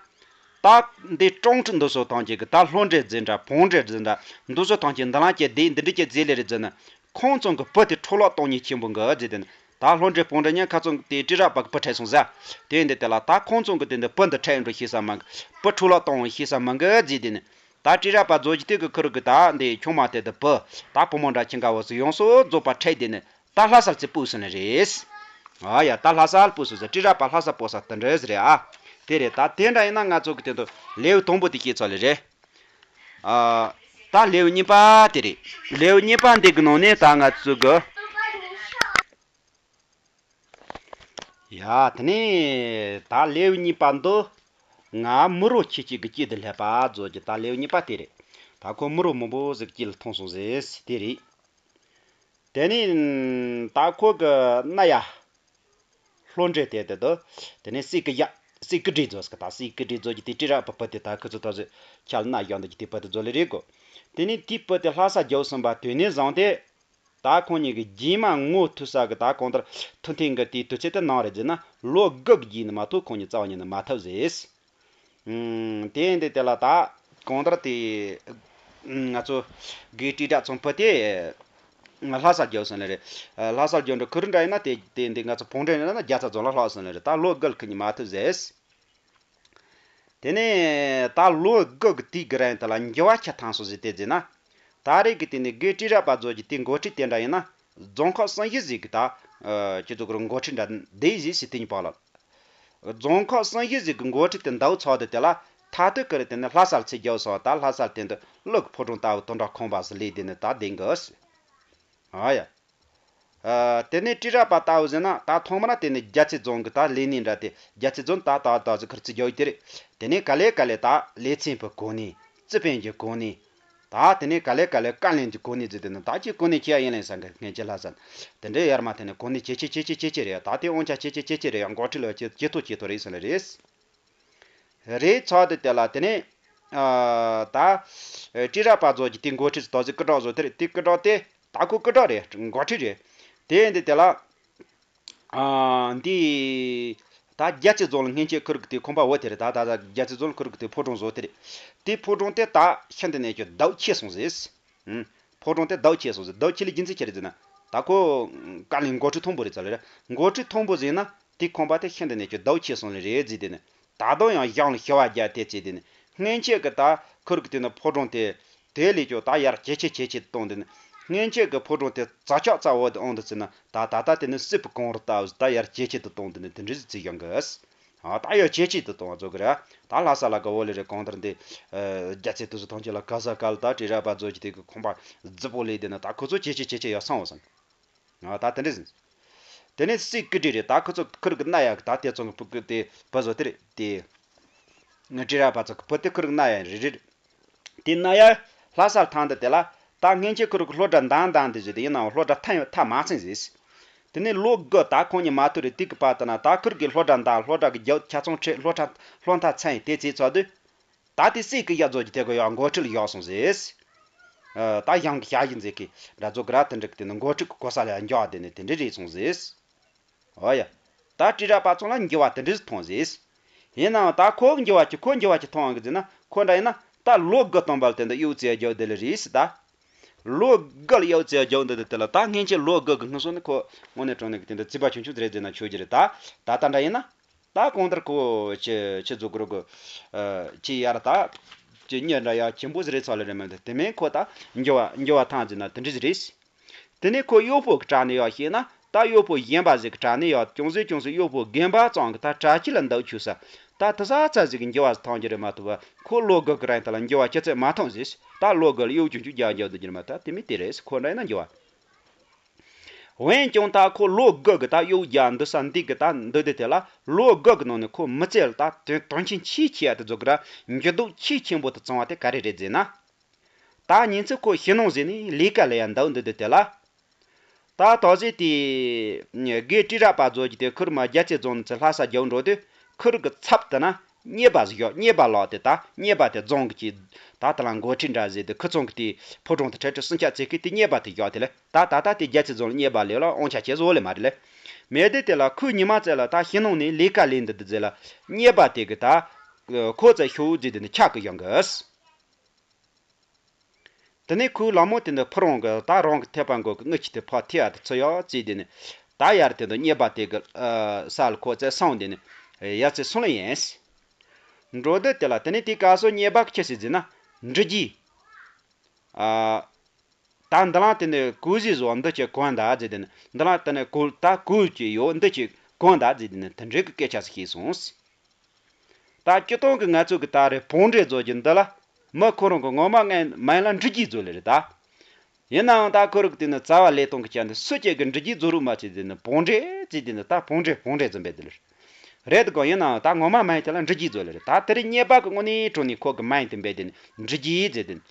ད་འདི་ཀྲོང་ཁྲི་འདི་ཚོ་ཐང་ཅིག་གི་ད་ལྷོ་འདྲེ་ཟེར་འདྲ་བོང་འདྲེ་ཟེར་འདྲ་འདི་ཚོ་ཐང་ཅིག་འདི་ལང་ཅིག་འདི་འདི་འདྲ་ཅིག་ཟེར་ལེ་རེད་ཟེར་ན། ཁོང་ཚོ་གི་བུ་དེ་འཕྲོ་བརླག་གཏོང་ཉེན་ཆེན་པོ་འགི་ཟེར་དེ་ནི། ད་ལྷོ་འདྲེ་བོང་འདྲེ་ཉིན་ཁ་ཚོ་དེ་བཀྲིས་ར་པ་གི་བུ་ཁྲིད་སོང་ཟེར། དེ་འདི་དེ་ལ་ད་ཁོང་ཚོ་གི་དེ་འདི་བུ་འདི་ཁྲིད་འགྲོ་ཤེས་ས་མ་གི། བུ་འཕྲོ་བརླག་གཏོང་ཤེས་ས་མ་གི་ཟེར་དེ་ནི། ད་བཀྲིས་ར་པ་བཟོ་རྒྱུ་དེ་གི་ཁུར་གི་ད་འདི་ཆུང་མ་དེ་དེ་བུ་ད་བུ་མོ་འདྲ་ཁྱི་འགའ་བོ་སུ་ཡོངས་སུ་རྫོགས་པ་ཁྲིད་དེ་ནི། ད་ལྷ་སར་ཚེ་སྤོས་སོང་ནི་རེད། ཨ་ཡ་ད་ལྷ་སར་སྤོས་སོང་ཟེར། བཀྲིས་ར་པ་ལྷ་སར་སྤོས་ས་དེ་འདྲ་ཟེར་རེད་ཨ། དེ་རེད། ད་དེ་འདྲ་ཡིན་ན་ང་ཚོ་གི་དེ་དུ་ལེའུ་དང་པོ་དེ་ཤེས་ཚར་ལེ་རེད། ཨ་ད་ལེའུ་གཉིས་པ་དེ་རེད། ལེའུ་གཉིས་པ་འདི་གི་ནང་ནས་ད་ང་ཚོ་གི། ཡ་དེ་ནས་ད་ལེའུ་གཉིས་པ་འདི། ང་མི་རོ་ཁྱེད་ཅིག་གི་སྐྱིད་དུ་སླེབས་པ་བཟོ་རྒྱུ་ད་ལེའུ་གཉིས་པ་དེ་རེད། ད་ཁོ་མི་རོ་མང་པོ་ཟིག་སྐྱིད་ལ་ཐོན་སོང་ཟེར་དེ་རེད། དེ་ནས་ད་ཁོ་གི་རྣ་ཡ། ལྷོ་འདྲེ་དེ་དེ་དུ། དེ་ནས་སྲས་ཀི་ཡ། སྲས་ཀི་འདྲེ་རྫོགས་ཀི་ད་སྲས་ཀི་འདྲེ་རྫོགས་ཀྱི་དེ་བཀྲིས་ར་པ་བུ་དེ་ད་ཁི་ཚོ་ད་ཟོས་ཁྱལ་ན་གཞོན་དུ་ཀྱི་དེ་བུ་དེ་རྫོགས་ལེ་རེད་གོ། དེ་ནས་དེའི་བུ་དེ་ལྷ་ས་རྒྱལ་བོ་གསུམ་པ་དོན་ནས་བཟང་སྟེ། ད་ཁོང་གཉིས་ཀྱི་རྗེས་མ་ངོ་ཐུག་ས་གི་ད་གང་ལྟར་ཐུག་འཐེན་གི་དེའི་དུས་ཚོད་དེ་ནང་རེད་ཟེར་ན་ལོ་དགུ་གི་རྗེས་ནི་མ་གཏོགས་ཁོང་གཉིས་རྩ་བ་ཉིད་ནས་མ་ཐུག་ཟེར། ཨུམ། དེ་ཡིན་དུས་དེ་ལ་ད་གང་ལྟར་དེ་ང་ཚོ་དགེ་བཀྲིས་ར་ཚོང་བུ་དེ་ལྷ་ས་རྒྱལ་སོང་ལེ་རེད། ལྷ་ས་རྒྱལ་འགྲོ་ཁུ་རུ་འདྲ་ཡིན་ན་དེ་དེ་འདི་ང་ཚོ་བོང་འདྲེ་ཡིན་ན་རྒྱ་ཚ་རྫོང་ལ་ལྷག་སོང་ལེ་རེད། ད་ལོ་དགུ་ལ་ཁུ་གཉིས་མ་ཐུག་ཟེར། དེ་ནས་ད་ལོ་དགུ་གི་དུས་ཀྱི་རིང་དེ་ལ་འགྱུར་བ་ཆ་ཐང་སོང་ཟིག་དེ་ཟེར་ན། ད་རེས་ཀྱི་དེ་ནས་དགེ་བཀྲིས་ར་པ་རྫོགས་ཀྱི་དེ་འགོ་ཁྲིད་དེ་འདྲ་ཡིན་ན་རྫོང་ཁག་སུམ་བཞི་ཟིག་གི་ད་ཁྱེད་ཚོ་གི་འགོ་ཁྲིད་འདྲ་འདི་ཟིག་ཟེར་དེ་ཉིད་པ་ལ། རྫོང་ཁག་སུམ་བཞི་ཟིག་གི་འགོ་ཁྲིད་དེ་འདའ་བུ་ཚོགས་དེ་དེ་ལ་མཐར་ཐུག་ཀྱི་རེད། དེ་ནས་ལྷ་སར་ཚེ་རྒྱལ་སོང་ད་ལྷ་སར་དེ་འདི་ཀླུ་གི་ཕོ་བྲང་ལྟ་བུ་དོན་དག་ཁོམ་པ་ཟིག་ལས་དེ་ནས་ད་བདེན་གི་ཟེར། ཨ་ཡ། ཨ། དེ་ནས་བཀྲིས་ར་པ་ལྟ་བུ་ཟེར་ན་ད་ཐོག་མར་དེ་ནས་རྒྱ་ཚ་རྫོང་གི་ད་ལས་སྣེ་འདྲ་དེ་རྒྱ་ཚ་རྫོང་ད་ད་ད་ཟིག་ཁུར་ཚུར་རྒྱག་ཡོད་དེ་རེད། དེ་ནས་ག་ལེ་ག་ལེ་ད་ལས་ཚན་པའི་གོ་གནས། རྩིས་དཔོན་གྱི་གོ་གནས། ད་དེ་ནས་ག་ལེ་ག་ལེ་བཀའ་བློན་གྱི་གོ་གནས་ཟེར་དེ་ནི་ད་ཅི་གོ་གནས་ཆེ་ཡ་ཡིན་ལེ་ས་འགའ་སྔན་ཆད་ལྷ་ས་དེ་འདྲའི་ཡར་མ་དེ་ནས་གོ་གནས་ཆེ་ཆེ་ཆེ་ཆེ་ཆེ་ཆེ་རེད། ད་དེ་དབང་ཆ་ཆེ་ཆེ་ཆེ་ཆེ་རེད། འགོ་ཁྲིད་ལ་ཆེ་ཆེ་ཐོ་ཆེ་ཐོ་རེད་ཟེར་ལེ་རེད། རེད་ཚོགས་དེ་དེ་ལ་དེ་ནས་ཨ་ད་བཀྲིས་ར་པ་རྫོགས་ཀྱི་དེ་འགོ་ཁྲིད་ཟིག་ད་ཟིག་སྐུ་དྲག་བཟོ་དེ་རེད། དེ་སྐུ་དྲག་དེ་ད་ཁོ་སྐུ་དྲག་རེད། འགོ་ཁྲིད་རེད། དེ་ཡིན་དེ་དེ་ལ་ཨ་འདི་ད་རྒྱ་ཚ་རྫོང་ལ་སྔན་ཆད་ཁུར་གི་དེ་ཁོམ་པ་བོ་དེ་རེད། ད་ད་ད་རྒྱ་ཚ་རྫོང་ལ་ཁུར་གི་དེ་ཕོ་བྲང་བཟོ་དེ་རེད། དེ་ཕོ་བྲང་དེ་ད་ཤིན་ཏུ་ནས་ཀྱི་ཟླ་བ་ཆད་སོང་ཟེར། ཨུམ། ཕོ་བྲང་དེ་ཟླ་བ་ཆད་སོང་ཟེར། ཟླ་བ་ཆད་ལ་རྒྱུ་མཚན་ཆི་རེད་ཟེར་ན། ད་ཁོ་བཀའ་བློན་འགོ་ཁྲིད་མཐོན་པོ་རེད་ཚ་ལེ་རེད། འགོ་ཁྲིད་མཐོན་པོ་ཟེར་ན་དེ་ཁོམ་པ་དེ་ཤིན་ཏུ་ནས་ཀྱི་ཟླ་བ་ཆད་སོང་ལེ་རེད་ཟེར་དེ་ནི། ད་དུང་ཡང་གཞུང་ལ་ཞུ་བ་རྒྱག་དེ་བྱས་དེ་ནི། སྔན་ཆད་ཀྱི་ད་ཁུར་གི་དེ་ནི་ཕོ་བྲང་དེ་དེ་ལས་ཀྱང་ད་ཡར་ཇེ་ཆེ་ཇེ་ཆེ་གཏོང་དེ་ནི། སྔན་ཆད་ཀྱི་ཕོ་བྲང་དེ་རྩ་ཆག་རྩ་བོ་དེ་འོང་དུ་ཚུད་ན་ད་ད་ལྟ་དེ་ནི་སྲིད་པའི་གངས་རི་ལྟ་བུ་ད་ཡར་ཇེ་ཆེ་དུ་གཏོང་དེ་ནི་དེ་འདྲ་ཟིག་བྱེད་ཡོང་གི། ཨ་ད་ཡོད་ཇེ་ཆེ་དུ་གཏོང་བ་བཟོ་གི་རེད། ད་ལྷ་ས་ལ་ག་བོ་ལེ་རེ་གང་ལྟར་འདི་རྒྱ་ཆེ་དུ་སུ་ཐང་ཆེ་ལ་ག་ས་ག་ལ་ད་བྲིས་ར་པ་བཟོ་གི་དེ་གི་ཁོང་པ་རྫི་པོ་ལས་དེ་ན་ད་ཁོ་ཚོ་ཇེ་ཆེ་ཇེ་ཆེ་ཡོད་སོང་བ་སོང་། ཨ་ད་དེ་འདྲ་ཟིན། དེ་ནས་སྲིད་ཀི་དྲི་རེད། ད་ཁོ་ཚོ་ཁུར་གི་ན་ཡག་གི་ད་དེ་ཚོ་གི་ཕུ་གི་དེ་བུ་བཟོ་དེ་རེད་དེ། ང་བྲིས་ར་པ་ཚོ་གི་བུ་དེ་ཁུར་གི་ན་ཡག་རེད་རེད། དེ་ན་ཡག་ལྷ་ས་ཐང་འདི་དེ་ལ་ད་སྔན་ཆད་ཁུར་གི་སློབ་གྲྭ་འདང་འདང་དེ་བཞིན་དེ་ཡིན་ནའང་སློབ་གྲྭ་ཐ་ཐ་མ་ཚན་ཟིས། དེ་ནས་ལོ་དགུ་ད་ཁོང་གཉིས་མ་ཐུག་རེད་དེ་གི་པ་དེ་ན་ད་ཁུར་གི་སློབ་གྲྭ་འདང་སློབ་གྲྭ་གི་རྒྱབ་ཆ་ཚང་ཁྲིད་སློབ་གྲྭ་སློབ་མཐར་ཚན་དེ་ཚེ་ཚོ་དུས། ད་དེ་སྲིད་ཀྱི་ཡ་རྫོགས་ཀྱི་དེ་གོ་ཡ་འགོ་ཁྲིད་ལ་ཡོག་སོང་ཟེར། ཨ་ད་ཡང་གི་ཞག་ཡིན་ཟེར་གི་འདྲ་རྫོགས་གི་ར་དེ་འགྲིག་གི་དེ་ནི་འགོ་ཁྲིད་ཀྱི་གོ་ས་ལ་ཡ་འགྱོ་བ་དེ་ནི་དེ་འདྲ་རེད་སོང་ཟེར། ཨོ་ཡ། ད་བྲིས་ར་པ་ཚོ་ལ་འགྱོ་བ་དེ་འདྲ་མཐོང་ཟེར། ཡིན་ནའང་ད་ཁོ་འགྱོ་བ་ཅི་ཁོ་འགྱོ་བ་ཅི་མཐོང་གི་ཟེར་ན་ཁོ་འདྲ་ཡིན་ན་ད་ལོ་དགུ་སྟོང་པ་ལ་དེ་འདྲ་གཡོག་རྩིས་རྒྱག་དེ་ལ་རེད་ཟེར་ད། ལོ་དགུ་ལ་གཡོག་རྩིས་རྒྱག་འདི་དེ་ལ་ད་སྔན་ཆད་ལོ་དགུ་གི་སྔོན་སོང་ནི་ཁོ་དངོས་གནས་དྲང་གནས་ཀྱི་དེ་འདྲ་རྩིས་པ་ཆུང་ཆུང་དེ་རེད་ཟེར་ན་ཆོག་གི་རེད་ད། ད་ད་འདྲ་ཡིན་ན། ད་གང་ལྟར་ཁོ་ཆེ་ཆེ་ཛུ་གུ་རུ་གུ་ཨ་ཆེ་ཡར་ད་ཆེ་གཉེར་འདྲ་ཡ་ཆེན་པོ་ཟིག་རེད་ཚོ་ལེ་རེད་མི་འདུག་དེ་མིན་ཁོ་ད་འགྱུར་བ་འགྱུར་བ་ཐང་ཟིན་ན་དེ་འདྲ་ཟིག་རེད། དེ་ནས་ཁོ་གཡོག་པོ་གི་དྲ་ནས་ཡག་ཤེས་ན་ད་གཡོག་པོ་གཞན་པ་ཟིག་གི་དྲ་ནས་ཡག་ཅུང་ཟད་ཅུང་ཟད་གཡོག་པོ་རྒན་པ་ཙང་གི་ད་དྲ་ཁྱི་ལ་འདག་ཆུ་ས་ད་དེ་ས་ཚ་ཟིག་གི་འགྱུར་བ་ཐང་རྒྱུ་རེད་མ་ཐུབ་པ་ཁོ་ལོ་དགུ་གི་རིང་ད་ལ་འགྱུར་བ་ཅི་ཚད་མ་ཐོན་ཟིག་ད་ལོ་དགུ་ལ་གཡོག་ཆུང་ཆུང་རྒྱག་འགྱུར་འདུག་རྒྱུ་རེད་མ་ད་དེ་མི་དེ་རེད་ཁོ་འདྲ་ཡིན་ན་འགྱུར་བ། འོན་ཀྱང་ད་ཁོ་ལོ་དགུ་གི་ད་གཡོག་རྒྱག་འདི་ས་འདི་གི་ད་འདི་དེ་དེ་ལ་ལོ་དགུ་གི་ནང་ནས་ཁོ་མི་ཚེ་ལ་ད་དོན་དོན་ཆེན་ཆེས་ཆེ་ཡ་དེ་རྫོགས་གི་ར་འགྱུར་ལྡོག་ཆེས་ཆེན་པོ་དེ་བྱུང་བ་དེ་ག་རེ་རེད་ཟེར་ན། ད་ཉིན་ཚེ་ཁོ་ཕྱི་ནང་ཟེར་ནས་ལས་ཀ་ལས་ཡ་འདུག་འདི་དེ་དེ་ལ། ད་ད་ཟེར་དེ་དགེ་བཀྲིས་ར་པ་རྫོགས་ཀྱི་དེ་ཁུར་མ་རྒྱ་ཆེ་རྫོང་ནས་ཚེ་ལྷ་ས་རྒྱབ་འགྲོ་དུས་ཁུར་གི་ཚབ་དེ་ན། རྙེད་པ་ཟིག་ཡོད། རྙེད་པ་ལགས་དེ་ད་རྙེད་པ་དེ་རྫོང་གི་ཅིག་ད་དེ་ལ་འགོ་ཁྲིད་འདྲ་ཟིག་དེ་ཁུ་ཚང་གི་དེ་ཕོ་བྲང་དེ་ཁྲལ་ཁྲི་སུམ་ཆ་བཙལ་གི་དེ་རྙེད་པ་དེ་ཡོད་དེ་ལས་ད་ད་ད་དེ་རྒྱ་ཆེ་རྫོང་ལ་རྙེད་པ་ལས་ལ་དབང་ཆ་ཆེ་བཟོ་ལས་མ་རེད་ལས། མེད་དེ་དེ་ལ་ཁོས་ཉི་མ་ཙེ་ལ་ད་ཕྱི་ནང་ནས་ལས་ཀ་ལས་འདི་འདི་ཟེར་ལ་རྙེད་པ་དེ་གི་ད་ཁོ་ཙེ་ཤོག་ཟིག་དེ་ནི་ཆག་གི་ཡོང་གི། དེ་ནས་ཁོའི་ལག་མོ་དེ་འདི་ཕུ་རོང་གི་ད་རང་གི་ཐེ་པ་མགོ་གི་རྔུལ་ཆུ་དེ་ཕར་ཐེ་ཡ་དེ་ཚུ་ཡག་ཅིག་དེ་ནི་ད་ཡར་དེ་འདི་རྙེད་པ་དེ་གི་ས་ལ་ཁོ་ཙེ་སོང་དེ་ནི་ཡ་ཙེ་སོང་ལ་ཡིན། འགྲོ་འདི་དེ་ལ་དེ་ནས་དེ་ག་སོ་རྙེད་པ་གི་ཆི་ཟིག་ཟེར་ན་འབྲི་རྒྱུ། ཨ་ད་འདི་ལང་དེ་ནས་གོས་ཟིག་བཟོ་འདི་ཅི་གོན་ད་ཟེར་དེ་ནི་འདི་ལང་དེ་ནས་གོས་ད་གོས་ཅི་ཡོད་འདི་ཅི་གོན་ད་ཟེར་དེ་ནི་དེ་འདྲའི་གི་སྐད་ཆ་ཟིག་ཤེས་སོང་། ད་སྤྱི་བཏང་གི་ང་ཚོ་གི་ད་རེ་བོང་འདྲེ་བཟོ་རྒྱུ་འདི་ལ་མི་ཁོ་རང་གི་ངོ་མ་ངན་མིན་ལ་འབྲི་རྒྱུ་བཟོ་ལེ་རེད་ད། ཡིན་ནའང་ད་ཁོ་རང་གི་དེ་ནི་རྩ་བ་ལས་གཏོང་གི་ཆ་འདི་སུ་གཅིག་གི་འབྲི་རྒྱུ་བཟོ་རུ་མ་བྱེད་དེ་ནི་བོང་འདྲེ་ཅིག་དེ་ནི་ད་བོང་འདྲེ་བོང་འདྲེ་བཟོ་འབད་དེ་ལེ་རེད་དགོ། ཡིན་ནའང་ད་ངོ་མ་མིན་དེ་ལ་འབྲི་རྒྱུ་བཟོ་ལེ་རེད་ད། དེ་རིང་རྙེད་པ་གི་དངོས་གནས་དྲང་གནས་ཁོ་གི་མིན་དེ་འབད་དེ་ནི་འབྲི་རྒྱུ་ཟེར་དེ་ནི།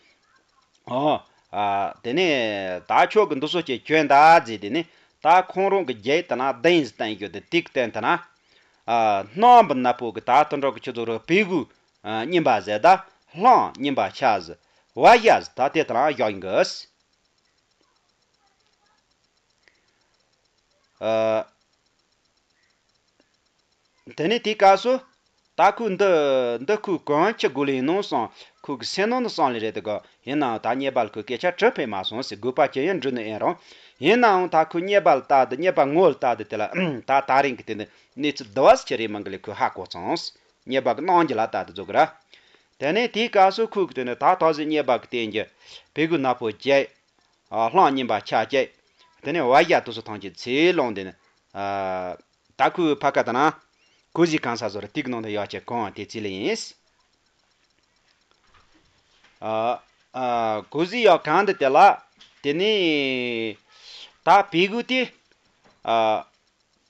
ཨོ། ཨ། དེ་ནས་ད་ཁྱོད་ཀྱི་འདི་ཚོ་ཅིག་གྱོན་ད་ཟེར་དེ་ནས་ད་ཁོང་རང་གི་རྒྱའི་དེ་ན་གདན་ཟིག་བསྟན་ཡོད་དེ་དེ་གི་སྟེང་དེ་ན། ཨ། སྣམ་བུ་ནག་པོ་གི་ད་དུ་འགྲོ་གི་ཆུ་ཚོ་རུ་བེ་གུ། ཨ། རྙིང་པ་ཟེར་ད་གླང་རྙིང་པ་ཆ་ཟིག་བ་ཡ་ཟིག་ད་དེ་དེ་ན་བཞག་ཡིན་གི། ཨ། དེ་ནས་དེའི་སྐབས་སུ། ད་ཁོས་འདི་འདི་ཁོས་གང་ཅི་དགོས་ལེ་ཡིན་ནོ་བསམ། ཁོ་གི་སེམས་ནང་དུ་བསམ་ལེ་རེད་དེ་ག་ཡིན་ནའང་ད་རྙེད་པ་ལ་ཁོས་སྐད་ཆ་དྲི་ཕོད་མ་སོང་ཟེར་དགོས་པ་ཅི་ཡང་འདྲི་ནི་ཨེ་རུང་། ཡིན་ནའང་ད་ཁོས་རྙེད་པ་ལ་ལྟ་དུ་རྙེད་པ་ངོ་ལ་ལྟ་དུ་དེ་ལ་ད་ད་རིང་གི་དེ་ནི་གནས་ཚུལ་བསྡུ་བ་ཟེར་རེད་མང་གི་ལེ་ཁོས་ཧ་གོ་སོང་། རྙེད་པ་གི་གནང་རྒྱུ་ལ་ལྟ་དུ་འཛུགས་གི་ར། དེ་ནས་དེའི་སྐབས་སུ་ཁོས་གི་དེ་ནི་ད་ད་གཟོད་རྙེད་པ་གི་སྟེང་གི་བེ་གུ་ནག་པོ་བརྒྱད། ཨ། གླང་རྙིང་པ་ཆ་བརྒྱད། དེ་ནས་བ་ཡ་དུ་སོ་ཐང་གི་ཚེ་ལོང་དེ་ནི། ཨ། ད་ཁོའི་ཕ་ཁ་ད་ན། གོས་ཟི་གང་ས་ཟོར་ཏིག་ནང་དུ་ཡག་ཅེ་གང་དེ་ཚེ་ལ་ཡིན། ཨ། ཨ། གོས་ཟི་ཡག་གང་དེ་དེ་ལ། དེ་ནི། ད་བེ་གུ་དེ། ཨ།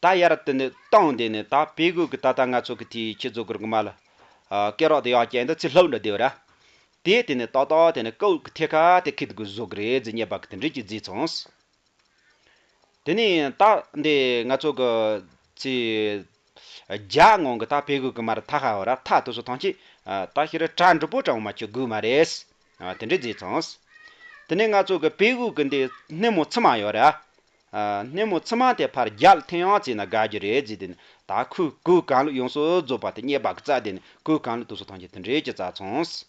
ད་ཡར་དེ་ནི་བཏང་དེ་ནི་ད་བེ་གུ་གི་ད་ལྟ་ང་ཚོ་གི་དེའི་ཁྱི་ཚོ་གི་རིག་མ་ལ། ཨ། སྐེ་རགས་དེ་ཡག་ཅན་དུ་ཚི་ལྷག་འདྲ་དེ་བ་ར། དེ་དེ་ནི་ཏག་ཏག་དེ་ནི་ཀའུ་གི་ཐེ་ཁ་དེ་ཁི་དགུ་བཟོ་གི་རེད་ཟེར་རྙེད་པ་གི་དེ་འདྲས་ཀྱི་བཟོས་ཚོང་། དེ་ནི་ད་འདི་ང་ཚོ་གི་ཚི་རྒྱ་ངོ་གི་ད་བེ་གུ་གི་མ་ར་ཐ་ཁ་བ་ར་ཐ་དུ་སོ་ཐང་ཆི། ད་ཤི་ར་གྲ་འགྲུབ་པོ་གྲང་མ་ཆུ་དགུ་མ་རེད། དེ་འདྲས་བཟོས་ཚོང་། དེ་ནི་ང་ཚོ་གི་བེ་གུ་གི་འདི་སྣེ་མོ་ཚི་མ་ཡོད་ར། ཨ། སྣེ་མོ་ཚི་མ་དེ་ཕར་རྒྱལ་ཐེན་ཡང་བརྩིས་ན་དགའ་རྒྱུ་རེད་ཟེར་དེ་ནི་ད་ཁོས་གོས་གང་ལུགས་ཡོངས་སུ་རྫོགས་པ་དེ་རྙེད་པ་གི་རྩ་དེ་ནི་གོས་གང་ལུགས་དུ་སོ་ཐང་ཆེ་དེ་འདྲས་ཀྱི་རྩ་ཚོངས།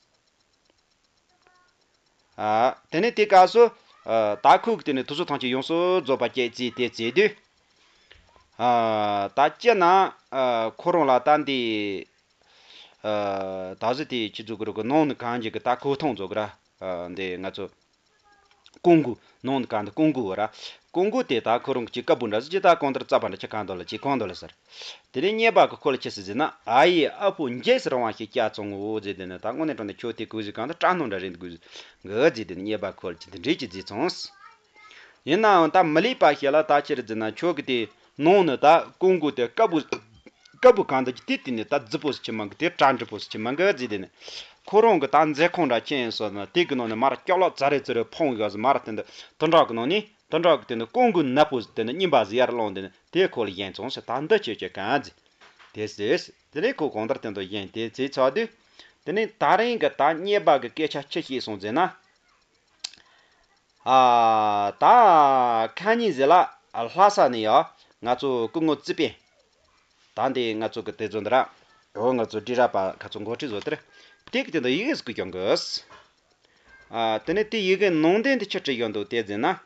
ཨ། དེ་ནས་དེ་སྐབས་སུ། ཨ། ད་ཁོས་གི་དེ་ནི་དུ་སོ་ཐང་ཆེ་ཡོངས་སུ་རྫོགས་པ་སྐྱེས་རྩིས་དེ་བརྩིས་དུས། ཨ། ད་སྤྱིར་ན། ཨ། ཁོ་རང་ལ་ད་འདི། ཨ། ད་གཟོད་དེ་ཁྱི་ཚོ་གི་རུ་གི་ནང་ནི་གང་ཅིག་གི་ད་གོས་ཐུང་ཚོ་གི་ར། ཨ། འདི་ང་ཚོ། ཀུང་གུ་ནང་དུ་གང་དུ་ཀུང་གུ་བ་ར། ཀུན་དགའ་དེ་ད་ཁོ་རང་གི་ཀ་བུ་འདྲ་ཟེར་གྱི་ད་གང་ལྟར་རྩ་བ་འདྲ་ཅིག་གང་འདོད་ལ་ཅིག་གང་འདོད་ལ་ཟེར། དེ་ནས་གཉེར་པ་གི་ཁོ་ལ་ཅི་ཟེར་ཟེར་ན། ཨ་ཡེ་ཨ་ཕོ་འཇིགས་སུ་རུང་བ་ཞིག་སྐྱེས་སོང་ངོ་ཟེར། དེ་ནས་ད་དངོས་གནས་དྲང་གནས་ཁྱོད་དེ་གོ་ཟིག་གང་དུ་སྐྲག་སྣང་འདྲ་རེད་འདུག་གི་ཟེར་གྱི་དེ་ནས་གཉེར་པ་ཁོ་ལ་ཅི་འདི་འདྲས་ཀྱི་བཟས་སོང་། ཡིན་ནའང་ད་མི་ལེགས་པ་ཞིག་ལ་ད་ཅི་རེད་ཟེར་ན། ཁྱོད་ཀྱི་དེ་ནང་ནས་ད་ཀུན་དགའ་དེ་ཀ་བུ་ཀ་བུ་གང་འདྲ་ཅིག་དེ་དེ་ནས་ད་རྫི་པོ་ཟིག་ཆི་མང་གི་དེ་གྲ་འགྲིག་པོ་ཟིག་ཆི་མང་གི་ཟེར། དེ་ནས་ཁོ་རང་གི་ད་མཛེས་ཁང་འདྲ་ཁྱེར་ཡིན་སོང་ན། དེ་གི་ནང་ནས་མར་སྐྱོ་ལོག་ཙ་རེ་ཙི་རེ་འཕངས་ཡོད་ཟིག་མར་དེ་འདི་དུད་འགྲོ་གི་ནང་ནས། དུད་འགྲོ་གི་དེ་ནི་ཀུན་དགའ་ནག་པོ་དེ་ནི་རྙིང་པ་ཟིག་ཡར་ལངས། དེ་ནི་དེ་ཁོ་ལ་བཞེངས་སོང་ཟེར། ད་འདི་ཁྱོད་ཀྱིས་གང་ཟིག་དེ་ཟེར། དེ་ནས་ཁོ་གང་ལྟར་དེ་འདྲ་བཞེངས་དེ་ཟེར་ཚར་དུས། དེ་ནས་ད་རིང་གི་ད་གཉེར་པ་གི་སྐད་ཆ་ཅི་བཤད་སོང་ཟེར་ན། ཨ་ད་ཁ་ཉིན་ཟེར་ལ་ལྷ་ས་ནས་ཡ་ང་ཚོ་སྐུ་ངོ་རྩིས་དཔོན། ད་འདི་ང་ཚོ་གི་དེ་ཚོ་འདི་ར། འོ་ང་ཚོ་དྲིལ་བསྒྲགས་པ་ཁ་ཚོ་འགོ་ཁྲིད་བཟོ་དེར། དེ་གི་དེ་འདྲ་ཡི་གེ་ཟིག་བསྐུར་ཡོང་གི། ཨ་དེ་ནས་དེ་ཡི་གེ་ནང་དོན་དེ་ཆི་བྲིས་ཡོད་འདུག་དེ་ཟེར་ན།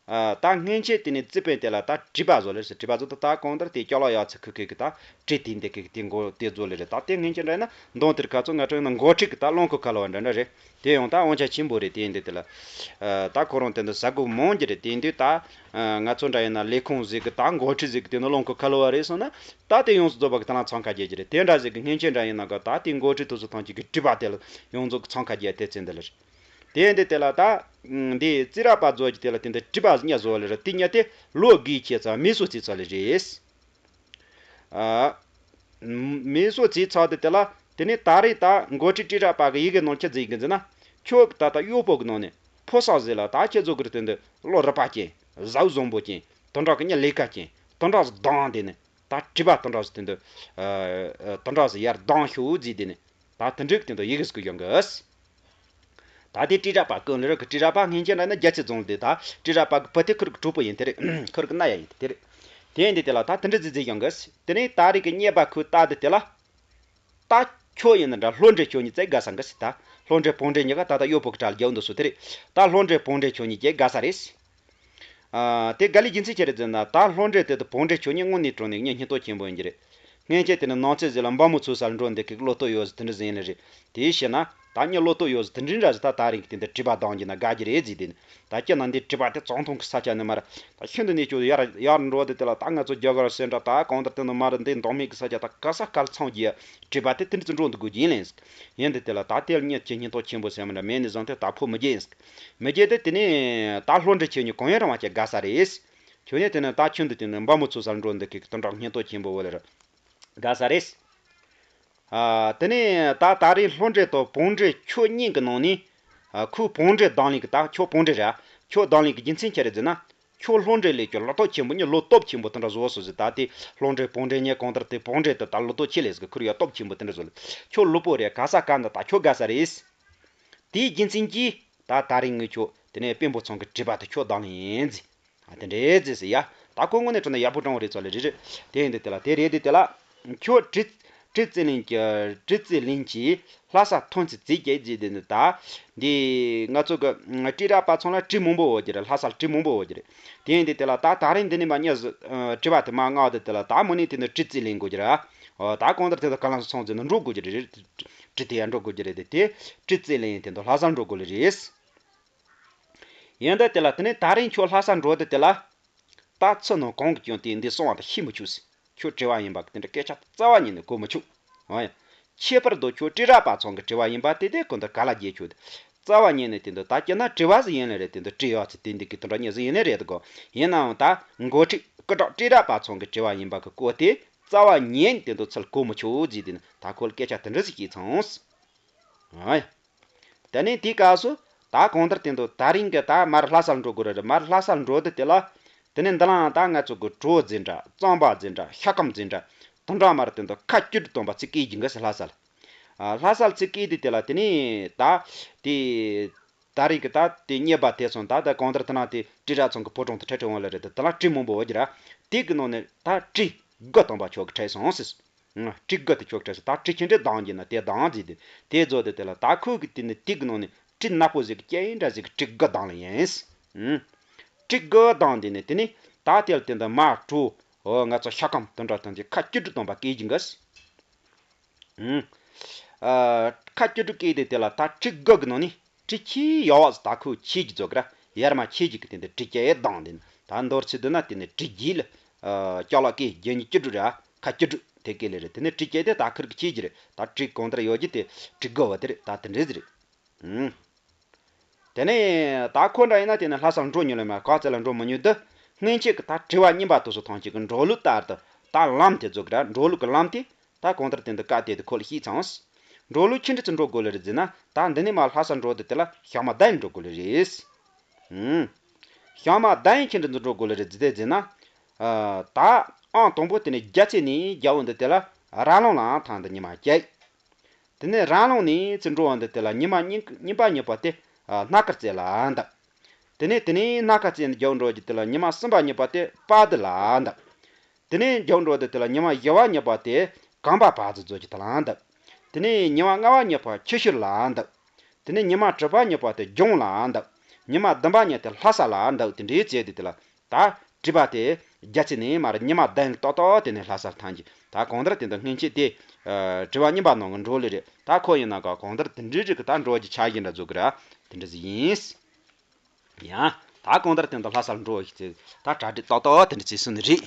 ཨ་ད་སྔོན་ཆད་དེ་ནས་རྩིས་དཔོན་དེ་ལ་ད་དྲི་བ་བཟོ་ལེ་ཟེར། དྲི་བ་བཟོ་དུས་ད་གང་ལྟར་དེ་སྐྱོ་ལོག་ཡག་ཚིག་ཁུ་ཁུ་གི་ད་དྲི་དེ་འདི་གི་དེ་མགོ་དེ་བཟོ་ལེ་རེད། ད་དེ་སྔོན་ཆད་འདྲ་ཡིན་ན་མདང་དེར་ཁ་ཚོ་ང་ཚོ་ཡིན་ན་འགོ་ཁྲིད་གི་ད་རླངས་འཁོར་ཁ་ལོ་བ་འདྲ་འདྲ་རེད། དེ་ཡང་ད་དབང་ཆ་ཆེན་པོ་རེད། དེ་འདི་དེ་ལ་ཨ་ད་ཁོ་རང་དེ་འདི་ཟ་དགོས་མང་རྒྱུ་རེད། དེ་འདི་ད་ཨ་ང་ཚོ་འདྲ་ཡིན་ན་ལས་ཁུངས་ཟིག་གི་ད་འགོ་ཁྲིད་ཟིག་གི་དེ་ནི་རླངས་འཁོར་ཁ་ལོ་བ་རེད་སོང་ན། ད་དེ་ཡོངས་སུ་རྫོགས་པ་གི་ད་ལ་འཚང་ཁ་རྒྱག་རྒྱུ་རེད། དེ་འདྲ་ཟིག་གི་སྔོན་ཆད་འདྲ་ཡིན་ན་གི་ད་དེ་འགོ་ཁྲིད་དེ་ཚོ་ཐམས་ཅད་གི་དྲི་བ་དེ་ལ་ཡོངས་རྫོགས་གི་འཚང་ཁ་རྒྱག་དེ་ཚེ་འདི་ལ་རེད། དེ་འདི་དེ་ལ་ད་འདི་རྩིས་ར་པ་བཟོ་རྒྱུ་དེ་ལ་དེ་འདི་དྲི་བ་གཉིས་བཟོ་ལེ་རེད། དེ་གཉིས་དེ་ལོ་དགུའི་ཆེད་ཚ་མི་སོ་ཚིག་ཚ་ལེ་རེད། ཨ། མི་སོ་ཚིག་ཚ་དེ་དེ་ལ་དེ་ནས་ད་རེས་ད་འགོ་ཁྲིད་དྲིལ་བསྒྲགས་པ་གི་ཡི་གེ་ནང་ཆི་ཟིག་གི་ཟེར་ན། ཁྱོད་ད་ལྟ་གཡོག་པོ་གི་ནང་ནས་ཕོ་གསར་ཟིག་ལ་ད་ཁྱེད་ཚོ་གི་དེ་འདི་བློ་རིག་པ་ཅན། གཟུགས་བཟང་པོ་ཅན། དེ་འདྲ་གི་མྱི་ལས་ཀ་ཅན། དེ་འདྲ་ཟིག་བདམས། དེ་ནས་ད་དྲི་བ་དེ་འདྲ་ཟིག་དེ་འདི་ཨ་དེ་འདྲ་ཟིག་ཡར་བདམས་ཤོག་ཟེར། དེ་ནས་ད་དེ་འདྲ་གི་དེ་འདི་ཡི་གེ་ཟིག་གི་ཡོང་གི། ད་དེ་དྲིལ་བསྒྲགས་པ་ཀུན་ལེར་གི་དྲིལ་བསྒྲགས་པ་སྔོན་ཆད་འདྲ་ན་རྒྱ་ཆེ་རྫོང་དེ་ད་དྲིལ་བསྒྲགས་པ་གི་བུ་དེ་ཁུར་གི་གྲོགས་པོ་ཡིན་དེ་རེད། ཁུར་གི་རྣ་ཡ་ཡིན་དེ་རེད། དེ་ཡིན་དེ་དེ་ལ་ད་དེ་འདྲ་ཟིག་ཟིག་ཡོང་གི། དེ་ནས་ད་རེས་གི་གཉེར་པ་ཁོས་ལྟ་དེ་དེ་ལ། ད་ཁྱོད་ཡིན་ན་འདྲ་ལྷོ་འདྲེ་ཁྱོད་གཉིས་བཙལ་དགའ་ས་འགའ་སི་ད། ལྷོ་འདྲེ་བོང་འདྲེ་གཉིས་ཀ་ད་ལྟ་གཡོག་པོ་གི་གྲལ་རྒྱག་འདུག་སོ་དེ་རེད། ད་ལྷོ་འདྲེ་བོང་འདྲེ་ཁྱོད་གཉིས་བཙལ་དགའ་ས་རེད། ཨ་དེ་དགའ་ལས་རྒྱུ་མཚན་ཅི་རེད་ཟེར་ན། ད་ལྷོ་འདྲེ་དེ་དང་བོང་འདྲེ་ཁྱོད་གཉིས་དངོས་གནས་དྲང་གནས་མྱི་སྙིང་སྟོབས་ཆེན་པོ་ཡིན་གྱི་རེད། སྔོན་ཆད་དེ་ནི་ནང་ཚེ་ཟིག་ལ་འབའ་མོ་ཚོའི་སར་འགྲོ་འདི་གི་བློ་སྟོབས་ཡོད་ཟིག་དེ་འདྲ་ཟིག་ཡིན་ནི་རེད། དེའི་ཕྱིར་ན་ད་མྱི་བློ་སྟོབས་ཡོད་ཟིག་དེ་འདྲ་འདྲ་ཟིག་ད་ད་རིང་གི་དེ་འདི་དྲི་བ་བདམས་རྒྱུ་ན་དགའ་རྒྱུ་རེད་ཟེར། དེ་ནི་ད་སྤྱིར་ན་འདི་དྲི་བ་དེ་བཙོང་ཐུང་གི་ས་ཆ་ནི་མ་རེད། ད་ཤིན་ཏུ་ནས་ཁྱོད་ཡར་ཡར་འགྲོ་དེ་དེ་ལ་ད་ང་ཚོ་རྒྱ་གར་སེ་འདྲ་ད་གང་ལྟར་དེ་ནི་མ་རེད། འདི་མདོ་སྨད་གི་ས་ཆ་ད་ག་ས་ག་ལ་ཚང་རྒྱུ་ཡ། དྲི་བ་དེ་དེ་འདྲ་ཟིག་འགྲོ་འདུག་དགོས་ཀྱི་ཡིན་ལེ་ཟིག། ཡིན་དེ་དེ་ལ་ད་དེ་ལ་མྱི་ཁྱེད་སྙིང་སྟོབས་ཆེན་པོ་ཟེར་མི་འདྲ་མེད་ནི་བཟང་སྟེ་ད་ཕོ་མི་རྒྱས་ཡིན་ཟིག། མི་རྒྱས་དེ་དེ་ནས་ད་ལྷོ་འདྲེ་ཁྱེད་གཉིས་གང་ཡིན་རུང་བ་ཁྱེད་དགའ་ས་རེད། ཁྱོད་ནས་དེ་ནས་ད་ཁྱོད་འདི་དེ་ནས་འབའ་མོ་ཚོའི་སར་འགྲོ་འདི་གི་དོན་དག་སྙིང་སྟོབས་ཆེན་པོ་བོ་ལེ་ར་དགའ་ས་རེད། ཨ་དེ་ནས་ད་ད་རེས་ལྷོ་འདྲེ་དང་བོང་འདྲེ་ཁྱོད་གཉིས་ཀྱི་ནང་ནས་ཨ་ཁོས་བོང་འདྲེ་བདམས་ལེན་གི། ད་ཁྱོད་བོང་འདྲེ་རེད། ཁྱོད་བདམས་ལེན་གི་རྒྱུ་མཚན་ཅི་རེད་ཟེར་ན། ཁྱོད་ལྷོ་འདྲེ་ལས་ཀྱང་བློ་སྟོབས་ཆེན་པོ། མྱི་བློ་སྟོབས་ཆེན་པོ་དེ་འདྲ་བཟོ་སོང་ཟེར། ད་དེ་ལྷོ་འདྲེ་བོང་འདྲེ་གཉིས་གང་ལྟར་དེ་བོང་འདྲེ་དེ་ད་བློ་སྟོབས་ཆེ་ལེ་ཟེར་གི། ཁོ་ཡ་སྟོབས་ཆེན་པོ་དེ་འདྲ་བཟོ་ལེ། ཁྱོད་ལུས་པོ་རེད། ག་ས་ག་འདི་ད་ཁྱོད་དགའ་ས་རེད། དེའི་རྒྱུ་མཚན་གྱིས་ད་ད་རིང་ངས་ཁྱོད་དེ་ནས་དཔོན་པོ་ཚང་གི་དྲི་བ་དེ་ཁྱོད་བདམས་ལེན་ཡིན་ཟེར། ཨ་དེ་འདྲས་ཟེར་ཟེར་ཡ། ད་ཁོ་དངོས་གནས་དྲང་གནས་ཡག་པོ་དྲང་བ་རེད་ཚོ་ལེ་རེད་རེད། དེ་ཡིན་དེ་དེ་ལ་དེ་རེད་དེ་དེ་ལ། ཁྱོད་དྲི་དྲི་རྩིས་ལེན་གྱི་དྲི་རྩིས་ལེན་གྱིས་ལྷ་ས་ཐོན་ཚེ་རྩིས་རྒྱག་རྩིས་དེ་ནི་ད། འདི་ང་ཚོ་གི་དྲིལ་བསྒྲགས་པ་ཚང་ལ་དྲི་མང་པོ་འོ་གི་རེད། ལྷ་སར་དྲི་མང་པོ་འོ་གི་རེད། དེ་ཡིན་དེ་དེ་ལ་ད་ད་རིང་འདི་ནས་མ་གཉིས་སུ་དྲི་བ་དེ་མ་མངགས་དེ་དེ་ལ་ད་མི་ནས་དེ་ནི་དྲི་རྩིས་ལེན་དགོས་ཀྱི་རེད། ཨོ་ད་གང་ལྟར་དེ་ད་ག་ལང་སོང་ཚེ་ནི་འགྲོ་དགོས་ཀྱི་རེད། དྲི་དེ་ཡང་འགྲོ་དགོས་ཀྱི་རེད་དེ་དེ་དྲི་རྩིས་ལེན་དེ་འདུག་ལྷ་སར་འགྲོ་དགོས་ལེ་རེད། ཡིན་ད་དེ་ལ་དེ་ནས་ད་རིང་ཁྱོད་ལྷ་སར་འགྲོ་དེ་དེ་ལ། ད་ཚུར་ནང་གང་གི་ཀྱང་དེ་འདི་སོང་བ་དང་ཤེས་མི་ཆུག་ཟེར། ཁྱོད་དྲི་བ་ཡིན་པ་གི་དེ་འདྲ་སྐད་ཆ་རྩ་བ་ཉིད་ནས་གོ་མི་ཆུག། འོ་ཡ། ཁྱད་པར་དུ་ཁྱོད་དྲིལ་བསྒྲགས་པ་ཚང་གི་དྲི་བ་ཡིན་པ་དེ་དེ་ཀུན་ཏུ་ག་ལ་རྒྱལ་ཆོག་དེ། རྩ་བ་ཉིད་ནས་དེ་འདི་ད་སྤྱིར་ན་དྲི་བ་ཟིག་ཡིན་ལེ་རེད། དེ་འདི་དྲི་ཡག་ཚེ་དེ་འདི་གི་དེ་འདྲ་ཉིད་ཟིག་ཡིན་ནི་རེད་དགོ། ཡིན་ནའང་ད་འགོ་ཁྲིད་སྐུ་དྲག་དྲིལ་བསྒྲགས་པ་ཚང་གི་དྲི་བ་ཡིན་པ་གི་སྐོར་དེ་རྩ་བ་ཉིད་དེ་འདི་ཚུར་གོ་མི་ཆོག་ཟེར། དེ་ནི་ད་ཁོ་ལ་སྐད་ཆ་དེ་འདྲ་ཟིག་བཤད་ཚང་། ཨ། དེ་ནས་དེའི་སྐབས་སུ་ད་གང་ལྟར་དེ་འདུག། ད་རིང་གི་ད་མར་ལྷ་སར་འགྲོ་དགོས་རེད། མར་ལྷ་སར་འགྲོ་དུས་དེ་ལ། དེ་ནས་འདི་ལའང་ད་ང་ཚོ་གི་གྲོ་ཟེར་འདྲ། རྩམ་པ་ཟེར་འདྲ། ཤ་སྐམ་ཟེར་འདྲ། དུང་སྒྲ་མར་དེ་འདུག་ཁ་སྐྱུར་དུ་གཏོང་པ་ཚིག་སྐད་ཀྱི་འགའ་ཟེར་ལྷ་སར། ཨ་ལྷ་སར་ཚིག་སྐད་དེ་དེ་ལ་དེ་ནས་ད་དེ། ད་རིང་གི་ད་དེ་གཉེར་པ་དེ་སོང་ད་ད་གང་ལྟར་དེ་ན་དེ་དྲིལ་བསྒྲགས་ཚང་གི་ཕོ་བྲང་དུ་ཁྲིད་ཁྲིད་འོང་ལེ་རེད། དེ་ལ་དྲི་མང་པོ་འོ་གྱི་ར། དེ་གི་ནང་ནས་ད་དྲི་དགུ་བཏང་པ་ཆོག་གི་ཁྲིད་སོང་ཟེར། ཨ། དྲི་དགུ་དེ་ཆོག་ཁྲིད་སོང་། ད་དྲི་ཆེན་དྲི་ལྡང་གྱི་ན་དེ་ལྡང་ཟིག་དེ་དེ་བཟོ་དེ་དེ་ལ་ད་ཁོ་གི་དེ་ནི་དེ་གི་ནང་ནས་དྲི་ནག་པོ་ཟིག་གི་སྐྱེ་ཡིན་འདྲ་ཟིག་གི་དྲི་དགུ་ལྡང་ལེ་ཡིན། ཨ། དྲི་དགུ་ལྡང་དེ་ནི་དེ་ནི་ད་དེ་ལ་དེ་འདི་མ་གྲོ་འོ་ང་ཚོ་ཤ་སྐམ་དུང་སྒྲ་དང་དེ་ཁ་སྐྱུར་དུ་གཏོང་པ་སྐད་ཀྱི་འགའ་ཟེར། ཨ། ཁ་སྐྱུར་དུ་སྐད་དེ་དེ་ལ་ད་དྲི་དགུ་གི་ནང་ནས་དྲི་ཆེས་ཡག་པ་ཟིག་ད་ཁོ་ཆེས་ཀྱི་བཟོ་གི་ར། ཡར་མ་ཆེ་གཅིག་གི་དེ་འདི་བྲིས་རྒྱ་ཡེ་དང་དེ་ད་མདོར་ཚིག་བསྡུ་ན་དེ་ནི་བྲིས་རྒྱུ་ལ་ཨ་ཅ་ལག་གི་རྒྱན་གྱི་བཅུ་དྲུག་ར་ཁ་བཅུ་དྲུག་དེ་ག་ལེ་རེད། དེ་ནི་བྲིས་རྒྱ་དེ་ད་ཁིར་གི་ཆེ་གི་རེད། ད་བྲིས་གང་ལྟར་ཡོད་རྒྱུ་དེ་བྲིས་དགོས་པ་དེ་རེད། ད་དེ་འདྲ་ཟིག་རེད། ཨུམ། དེ་ནས་ད་ཁོ་འདྲ་ཡིན་ན་དེ་ནི་ལྷ་སར་འགྲོ་མྱོང་ལེ་མ་ག་ཚད་ལ་འགྲོ་མི་མྱོང་དུ། སྔན་ཆད་ཀྱི་ད་དྲི་བ་རྙིང་པ་དེ་ཚོ་ཐམས་ཅད་ཀྱི་འགྲོ་ལུགས་ལྟར་དུ་ད་ལམ་དེ་བརྩི་གི་ར། འགྲོ་ལུགས་ཀྱི་ལམ་དེ་ད་གང་ལྟར་དེ་འདི་བཀའ་དེ་དེ་ཁོ་ལ་ཤེས་ཚང་། འགྲོ་ལུགས་ཆི་འདྲ་ཅིག་འགྲོ་དགོས་ལེ་རེད་ཟེར་ན། ད་འདི་ནས་མ་ལྷ་སར་འགྲོ་དེ་དེ་ལ་ཞག་མ་བརྒྱ་ཡིན་འགྲོ་དགོས་ལེ་རེད། ཨུམ། ཞག་མ་བརྒྱ་ཡིན་ཆི་འདྲ་ཅིག་འགྲོ་དགོས་ལེ་རེད་ཟེར་ཟེར་ན། ཨ་ད་ཨང་དང་པོ་དེ་ནས་རྒྱ་ཚད་ནས་རྒྱ་བོ་འདི་དེ་ལ་ར་ལུང་ལ་ཐང་འདི་ཉི་མ་བརྒྱ། དེ་ནས་ར་ལུང་ནས་ཚུར་འགྲོ་བ་འདི་དེ་ལ་ཉི་མ་གཉིས་གཉིས་པ་གཉིས་པ་དེ་ཨ་སྣ་དཀར་རྩེ་ལ་འདུག་དེ་ནས་དེ་ནས་སྣ་དཀར་རྩེ་ནས་རྒྱབ་འགྲོ་རྒྱུ་དེ་ལ་ཉི་མ་གསུམ་པ་གཉིས་པ་དེ་དཔའ་བདུད་ལ་འདུག་དེ་ནས་རྒྱབ་འགྲོ་དེ་དེ་ལ་ཉི་མ་བཞི་པ་གཉིས་པ་དེ་གངས་པ་བ་ཚོ་རྫོགས་ཀྱི་དེ་ལ་འདུག་དེ་ནས་ཉི་མ་ལྔ་པ་གཉིས་པ་ཆུ་ཤུར་ལ་འདུག་དེ་ནས་ཉི་མ་དྲུག་པ་གཉིས་པ་དེ་ལྗོངས་ལ་འདུག་ཉི་མ་བདུན་པ་གཉིས་དེ་ལྷ་ས་ལ་འདུག་དེ་འདྲའི་རྩེ་དེ་དེ་ལ། ད་དྲི་བ་དེ་རྒྱ་ཚད་ནས་མར་ཉི་མ་བདུན་ཏོག་ཏོག་དེ་ནས་ལྷ་སར་ཐང་གི། ད་གང་ལྟར་དེ་འདི་སྔན་ཆད་དེ་ཨ་དྲི་བ་རྙིང་པ་ནང་གི་འགྲོ་ལེ་རེད། ད་ཁོ་ཡིན་ན་ག་གང་ལྟར་དེ་འདྲའི་རིགས་ཀྱི་ད་འགྲོ་རྒྱུ་ཆ་ཡིན་འདྲ་བཟོ་གི་ར། དེ་འདྲ་ཟིག་ཡིན། ཡང་ད་གང་ལྟར་དེ་འདི་ལྷ་སར་འགྲོ་ཡི་ཚེ་ད་གྲ་སྒྲིག་ཏོག་ཏོག་དེ་འདྲ་བྱས་སོང་ནི་རེད།